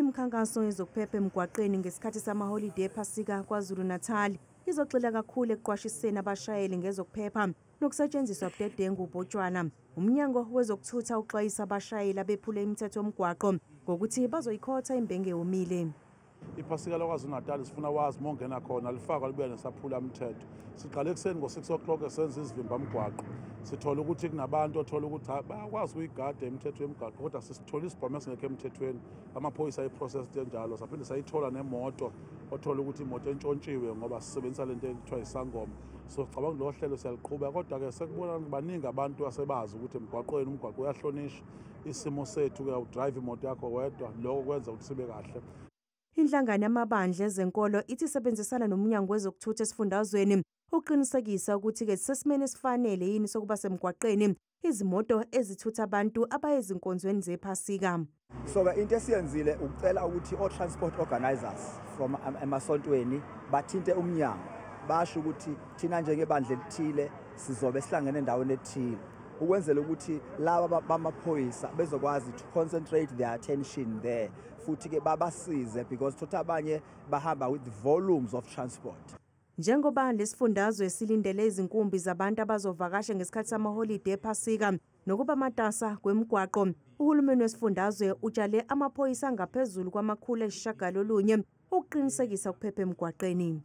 Imikhankaso yezokuphepha emgwaqeni ngesikhathi samaholide ePhasika KwaZulu-Natal izogxila kakhulu ekuqwashiseni abashayeli ngezokuphepha nokusetshenziswa budedengu botshwala. Umnyango wezokuthutha uxwayisa abashayeli abephule imithetho yomgwaqo ngokuthi bazoyikhotha imbenge yomile. Iphasika laKwaZulu-Natal sifuna wazi uma ungena khona lifakwa libuya nesaphula mthetho. Siqale ekuseni ngo-6 o'clock senza izivimbamgwaqo. Sithola ukuthi kunabantu othola ukuthi bayakwazi ukuyigada imithetho yemigwaqo, kodwa sisithola isibhamu esingekho emthethweni. Amaphoyisa ayi-process enjalo, saphinde sayithola nemoto othola ukuthi imoto entshontshiwe ngoba sisebenzisa lento ekuthiwa isangoma. So cabanga lo hlelo siyaliqhuba, kodwa-ke sekubona baningi abantu asebazi ukuthi emgwaqweni umgwaqo uyahlonishwa. Isimo sethu-ke awudrayive imoto yakho wedwa, lokho kwenza ukuthi sibe kahle. Inhlangano yamabandla ezenkolo ithi isebenzisana nomnyango wezokuthutha esifundazweni ukuqinisekisa ukuthi-ke zisesimeni esifanele yini sokuba semgwaqeni izimoto ezithutha abantu abaye ezinkonzweni zePhasika. So-ke into esiyenzile ukucela ukuthi o-transport organizers from emasontweni bathinte umnyango, basho ukuthi thina njengebandla elithile sizobe sihlangene endaweni ethile, ukwenzela ukuthi laba bamaphoyisa bezokwazi to concentrate their attention there, futhi-ke babasize because thothi abanye bahamba with volumes of transport. Njengoba lesifundazwe silindele izinkumbi zabantu abazovakasha ngesikhathi samaholide ePhasika nokuba matasa kwemigwaqo, uhulumeni wesifundazwe utshale amaphoyisa angaphezulu kwama-900 ukuqinisekisa ukuphepha emgwaqeni.